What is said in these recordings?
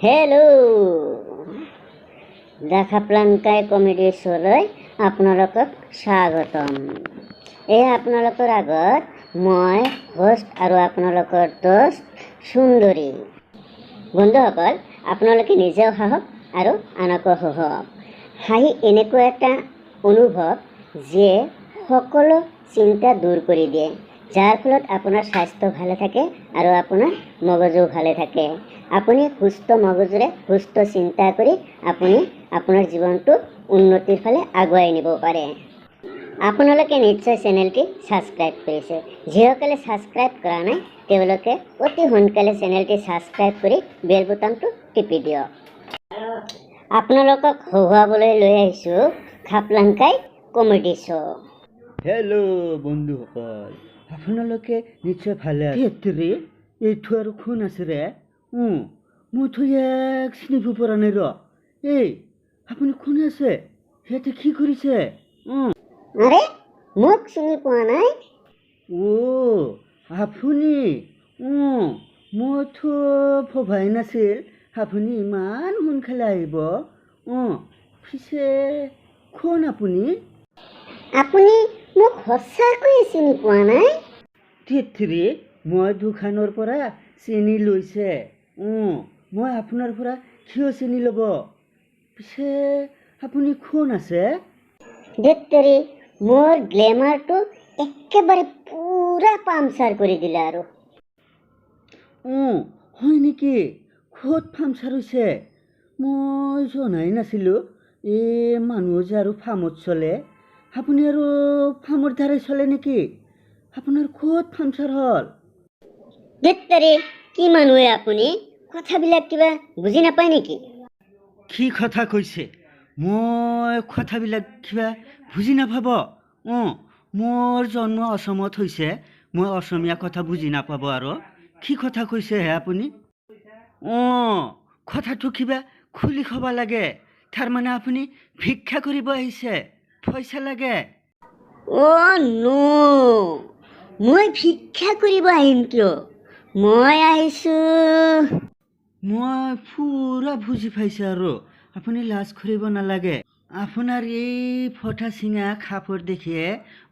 Hello', the খাপলাংকাই comedy শ্ব'লৈ আপোনালোকক স্বাগতম। এয়া আপোনালোকৰ আগত মই হোষ্ট আৰু আপোনালোকৰ দোস্ত সুন্দৰী। বন্ধুসকল, আপোনালোকে নিজেও হাঁহক আৰু আনকো হঁহাওক। হাঁহি এনেকুৱা এটা অনুভৱ যিয়ে সকলো চিন্তা দূৰ কৰি দিয়ে, যাৰ ফলত আপোনাৰ স্বাস্থ্য ভালে থাকে আৰু আপোনাৰ মগজু ভালে থাকে। আপুনি সুস্থ মগজুৰে সুস্থ চিন্তা কৰি আপুনি আপোনাৰ জীৱনটো উন্নতিৰ ফালে আগুৱাই নিব পাৰে। আপোনালোকে নিশ্চয় চেনেলটি ছাবস্ক্ৰাইব কৰিছে। যিসকলে ছাবস্ক্ৰাইব কৰা নাই, তেওঁলোকে অতি সোনকালে চেনেলটি ছাবস্ক্ৰাইব কৰি বেল বুটামটো টিপি দিয়ক। আপোনালোকক হহুৱাবলৈ লৈ আহিছোঁ খাপলাংকাই কমেডি শ্ব'। হেল্ল' বন্ধুসকল, আপোনালোকে নিশ্চয় ভালে আছে। ৰে, এইটো আৰু কোন আছে ৰে? মইতো ইয়াক চিনিব পৰা নাই। ৰ, এই আপুনি কোন আছে? সিহঁতে কি কৰিছে? আৰে, মোক চিনি পোৱা নাই? অ' আপুনি। মইতো ভবাই নাছিল আপুনি ইমান সোনকালে আহিব। পিছে কোন আপুনি? আপুনি মোক সঁচাকৈয়ে চিনি পোৱা নাই? ধেৎতেৰি, মই দোকানৰ পৰা চেনি লৈছে। মই আপোনাৰ পৰা কিয় চেনি ল'ব? পিছে আপুনি কোন আছে? ধেৎতেৰি, মোৰ গ্লেমাৰটো একেবাৰে পূৰা পামচাৰ কৰি দিলে আৰু। অঁ, হয় নেকি? ক'ত পামচাৰ হৈছে? মই জনাই নাছিলোঁ এই মানুহ যে আৰু ফাৰ্মত চলে। আপুনি আৰু ফাৰ্মৰ দ্বাৰাই চলে নেকি? আপোনাৰ ক'ত পামচাৰ হ'ল? ধেৎতেৰি, কি মানুহে আপুনি, কথাবিলাক কিবা বুজি নাপায় নেকি? কি কথা কৈছে? মই কথাবিলাক কিবা বুজি নাপাব? অঁ, মোৰ জন্ম অসমত হৈছে, মই অসমীয়া কথা বুজি নাপাব আৰু কি কথা কৈছে হে আপুনি? অঁ, কথাটো কিবা খুলি ক'ব লাগে। তাৰমানে আপুনি ভিক্ষা কৰিব আহিছে, পইচা লাগে? অ' ন', মই ভিক্ষা কৰিব আহিম কিয়? মই আহিছোঁ। মই পুৰা বুজি পাইছোঁ আৰু আপুনি লাজ কৰিব নালাগে। আপোনাৰ এই ফটা চিঙা কাপোৰ দেখিয়ে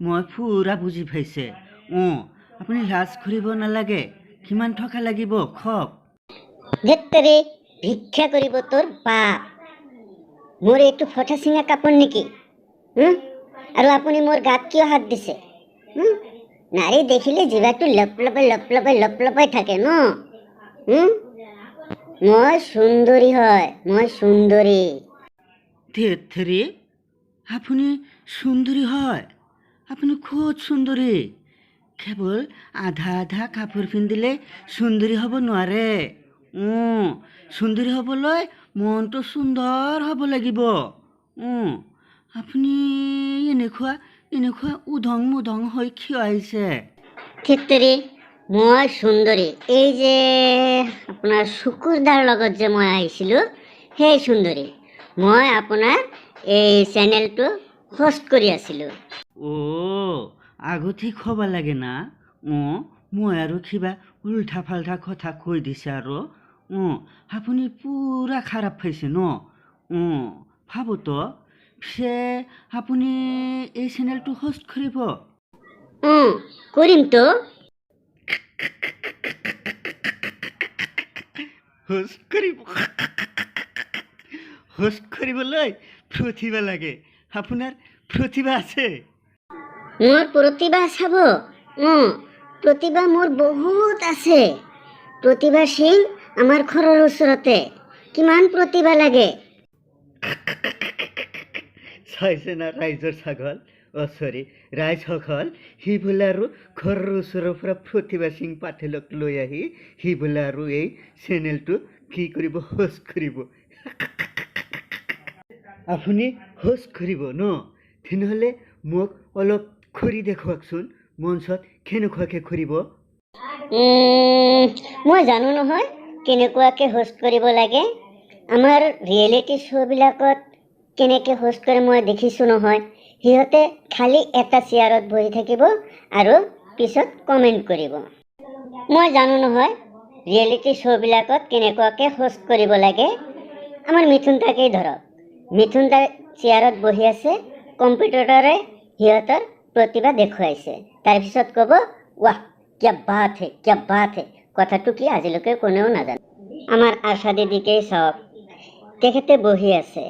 মই পুৰা বুজি পাইছে। অঁ, আপুনি লাজ কৰিব নালাগে। কিমান টকা লাগিব কওক। ধেৎতেৰি, ভিক্ষা কৰিব তোৰ বাপ। মোৰ এইটো ফটা চিঙা কাপোৰ নেকি? আৰু আপুনি মোৰ গাত কিয় হাত দিছে? নাৰী দেখিলে জিভাটো লপলপাই লপলপাই লপলপাই থাকে ন? মই সুন্দৰী হয়, মই সুন্দৰী। ধেৎতেৰি, আপুনি সুন্দৰী হয়? আপুনি ক'ত সুন্দৰী? কেৱল আধা আধা কাপোৰ পিন্ধিলে সুন্দৰী হ'ব নোৱাৰে। অঁ, সুন্দৰী হ'বলৈ মনটো সুন্দৰ হ'ব লাগিব। অঁ, আপুনি এনেকুৱা এনেকুৱা উধং মুধং হৈ কিয় আহিছে? ধেৎতেৰি, মই সুন্দৰী। এই যে আপোনাৰ শুকুৰদাৰ লগত যে মই আহিছিলোঁ, সেই সুন্দৰী। মই আপোনাৰ এই চেনেলটো হোষ্ট কৰি আছিলোঁ। অ', আগতে ক'ব লাগে না। অঁ, মই আৰু কিবা উল্টা পাল্টা কথা কৈ দিছে আৰু। অঁ, আপুনি পুৰা খাৰাপ পাইছে ন? অঁ, ভাবতো। পিছে আপুনি এই চেনেলটো হোষ্ট কৰিব? অঁ, কৰিমতো। হোষ্ট কৰিব? হোষ্ট কৰিবলৈ প্ৰতিভা লাগে। আপোনাৰ প্ৰতিভা আছে? মোৰ প্ৰতিভা চাব? অঁ, প্ৰতিভা মোৰ বহুত আছে। প্ৰতিভা সিং আমাৰ ঘৰৰ ওচৰতে। কিমান প্ৰতিভা লাগে? চাইছে না ৰাইজৰ ছাগল, অ' চৰি, ৰাইজসকল, সি বোলে আৰু ঘৰৰ ওচৰৰ পৰা প্ৰতিভা সিং পাটেলক লৈ আহি সি বোলে আৰু এই চেনেলটো কি কৰিব? হোষ্ট কৰিব। আপুনি হোষ্ট কৰিব ন? তেনেহ'লে মোক অলপ কৰি দেখুৱাওকচোন, মঞ্চত কেনেকুৱাকৈ কৰিব। মই জানো নহয় কেনেকুৱাকৈ হোষ্ট কৰিব লাগে। আমাৰ ৰিয়েলিটি শ্ব'বিলাকত কেনেকৈ হোষ্ট কৰে মই দেখিছোঁ নহয়। সিহঁতে খালী এটা চেয়াৰত বহি থাকিব আৰু পিছত কমেণ্ট কৰিব। মই জানো নহয়। ৰিয়েলিটি শ্ব'বিলাকত কেনেকুৱাকৈ হোষ্ট কৰিব লাগে। আমাৰ মিথুন দাকেই ধৰক, মিথুন দা চেয়াৰত বহি আছে, কম্পিউটাৰে সিহঁতৰ প্ৰতিভা দেখুৱাইছে, তাৰপিছত ক'ব ৱাহ কিয়া বাত হে, কিয়া বাত হে। কথাটো কি আজিলৈকে কোনেও নাজানে। আমাৰ আশা দিদিকেই চাওক, তেখেতে বহি আছে,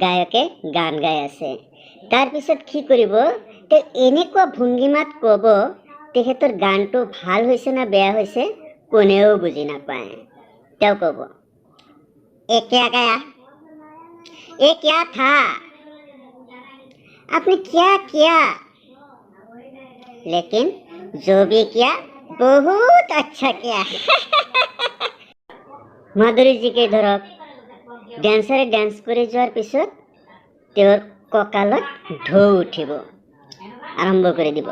গায়কে গান গাই আছে, তাৰপিছত কি কৰিব, তেওঁ এনেকুৱা ভংগীমাত ক'ব তেখেতৰ গানটো ভাল হৈছে নে বেয়া হৈছে কোনেও বুজি নাপায়। তেওঁ ক'ব এ কিয়া গায়া, এ কিয়া থা, আপনি কিয়া কিয়া, লেকিন जो भी किया बहुत अच्छा किया। মাধুৰীজীকে ধৰক, ডেন্সাৰে ডেন্স কৰি যোৱাৰ পিছত তেওঁৰ কঁকালত ঢৌ উঠিব আৰম্ভ কৰি দিব।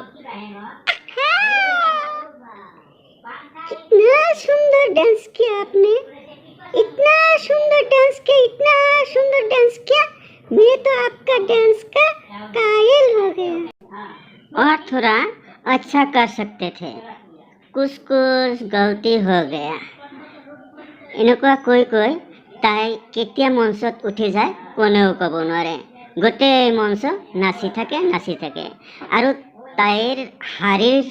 कितना सुंदर डांस किया आपने, इतना सुंदर डांस किया, इतना सुंदर डांस किया, मैं तो आपका डांस का कायल हो गया। और थोड़ा अच्छा कर सकते थे, कुछ कुछ गलती हो गया। এনেকুৱা কৈ কৈ তাই কেতিয়া মঞ্চত উঠি যায় কোনেও ক'ব নোৱাৰে। গোটেই মঞ্চ নাচি থাকে, নাচি থাকে, আৰু তাইৰ শাৰীৰ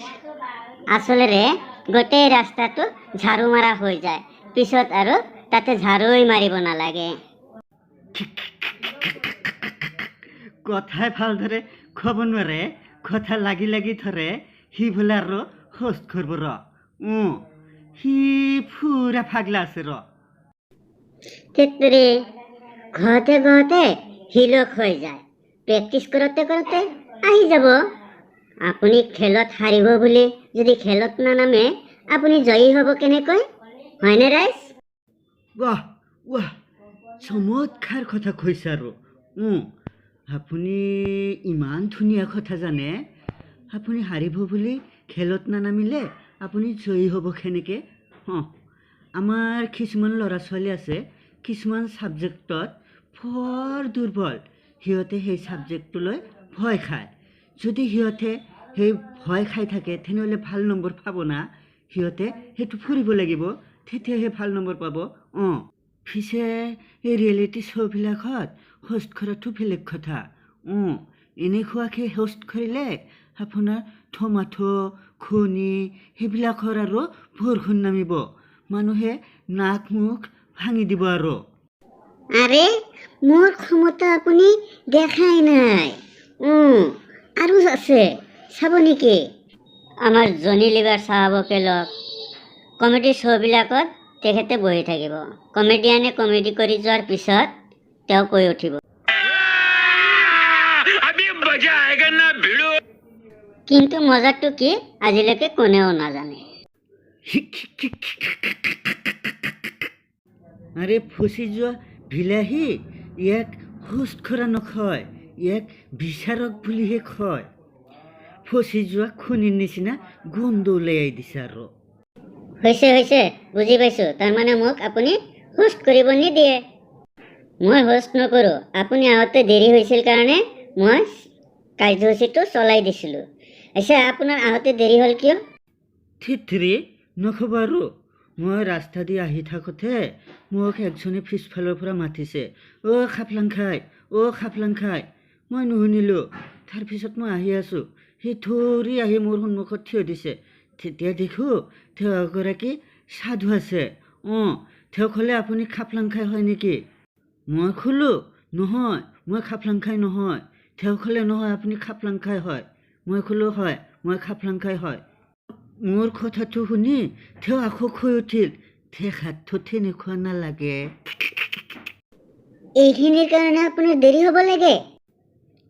আঁচলেৰে গোটেই ৰাস্তাটো ঝাৰু মাৰা হৈ যায়। পিছত আৰু তাতে ঝাৰুই মাৰিব নালাগে। কথাই ভালদৰে ক'ব নোৱাৰে, কথা লাগি লাগি ধৰে, সি বোলে আৰু হোষ্ট কৰিব ৰ। সি পুৰা পাগলা আছে ৰ। তেত্তেৰি, ঘৰতে ঘৰতে হিলক হৈ যায়, প্ৰেক্টিচ কৰোঁতে কৰোঁতে আহি যাব। আপুনি খেলত হাৰিব বুলি যদি খেলত নানামে, আপুনি জয়ী হ'ব কেনেকৈ, হয়নে ৰাইজ? ৱাহ ৱাহ, চমৎকাৰ কথা কৈছে আৰু। আপুনি ইমান ধুনীয়া কথা জানে। আপুনি হাৰিব বুলি খেলত নানামিলে আপুনি জয়ী হ'ব কেনেকৈ? আমাৰ কিছুমান ল'ৰা ছোৱালী আছে, কিছুমান ছাবজেক্টত বৰ দুৰ্বল, সিহঁতে সেই ছাবজেক্টটোলৈ ভয় খায়। যদি সিহঁতে সেই ভয় খাই থাকে তেনেহ'লে ভাল নম্বৰ পাব না, সিহঁতে সেইটো ফুৰিব লাগিব, তেতিয়াহে ভাল নম্বৰ পাব। পিছে এই ৰিয়েলিটি শ্ব'বিলাকত হোষ্ট কৰাটো বেলেগ কথা। এনেকুৱাকৈ হোষ্ট কৰিলে আপোনাৰ টমাটো, কণী সেইবিলাকৰ আৰু বৰষুণ নামিব, মানুহে নাক মুখ ভাঙি দিব আৰু। আৰে মোৰ ক্ষমতা আপুনি দেখাই নাই। আৰু আছে, চাব নেকি? আমাৰ জনী লিভাৰ চাহাবকে লওক, কমেডি শ্ব'বিলাকত তেখেতে বহি থাকিব, কমেডিয়ানে কমেডি কৰি যোৱাৰ পিছত তেওঁ কৈ উঠিব, কিন্তু মজাটো কি আজিলৈকে কোনেও নাজানে। আৰে ফচি যোৱা বিলাহী ইয়াক হোষ্ট কৰা নকয়, ইয়াক বিচাৰক বুলিহে কয়। ফচি যোৱা খুনিৰ নিচিনা গোন্ধ উলিয়াই দিছে আৰু। হৈছে হৈছে, বুজি পাইছোঁ। তাৰমানে মোক আপুনি হোষ্ট কৰিব নিদিয়ে। মই হোষ্ট নকৰোঁ, আপুনি আহোঁতে দেৰি হৈছিল কাৰণে মই কাৰ্যসূচীটো চলাই দিছিলোঁ। আচ্ছা, আপোনাৰ আহোঁতে দেৰি হ'ল কিয়? থিত্ৰি নক'ব আৰু, মই ৰাস্তা দি আহি থাকোঁতে মোক একজনে পিছফালৰ পৰা মাতিছে, অ' খাপলাং খাই, অ' খাপলাং খাই। মই নুশুনিলোঁ। তাৰপিছত মই আহি আছোঁ, সি দৌৰি আহি মোৰ সন্মুখত থিয় দিছে। তেতিয়া দেখোঁ তেওঁ এগৰাকী সাধু আছে। তেওঁ ক'লে, আপুনি খাপলাং খাই হয় নেকি? মই ক'লোঁ, নহয়, মই খাপলাং খাই নহয়। তেওঁ ক'লে, নহয়, আপুনি খাপলাং খাই হয়। মই ক'লোঁ, হয়, মই খাপলাং খাই হয়। মোৰ কথাটো শুনি তেওঁ আকৌ কৈ উঠিল, দেখাততো তেনেকুৱা নালাগে। এইখিনিৰ কাৰণে আপোনাৰ দেৰি হ'ব লাগে?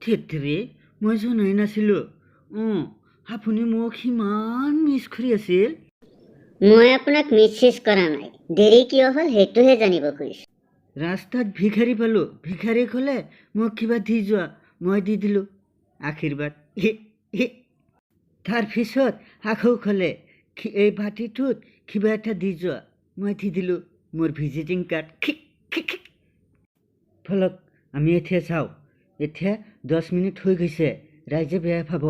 ধেত্তেৰি, মই জনাই নাছিলোঁ। আপুনি মোক সিমান মিছ কৰি আছিল। মই আপোনাক মিছ চিছ কৰা নাই, দেৰি কিয় হ'ল সেইটোহে জানিব খুজিছোঁ। ৰাস্তাত ভিখাৰী পালোঁ, ভিখাৰী ক'লে মোক কিবা দি যোৱা, মই দি দিলোঁ আশীৰ্বাদ। তাৰপিছত আকৌ ক'লে এই বাতিটোত কিবা এটা দি যোৱা, মই দি দিলোঁ মোৰ ভিজিটিং কাৰ্ড। ব'লক আমি এতিয়া যাওঁ, এতিয়া 10 মিনিট হৈ গৈছে, ৰাইজে বেয়া পাব।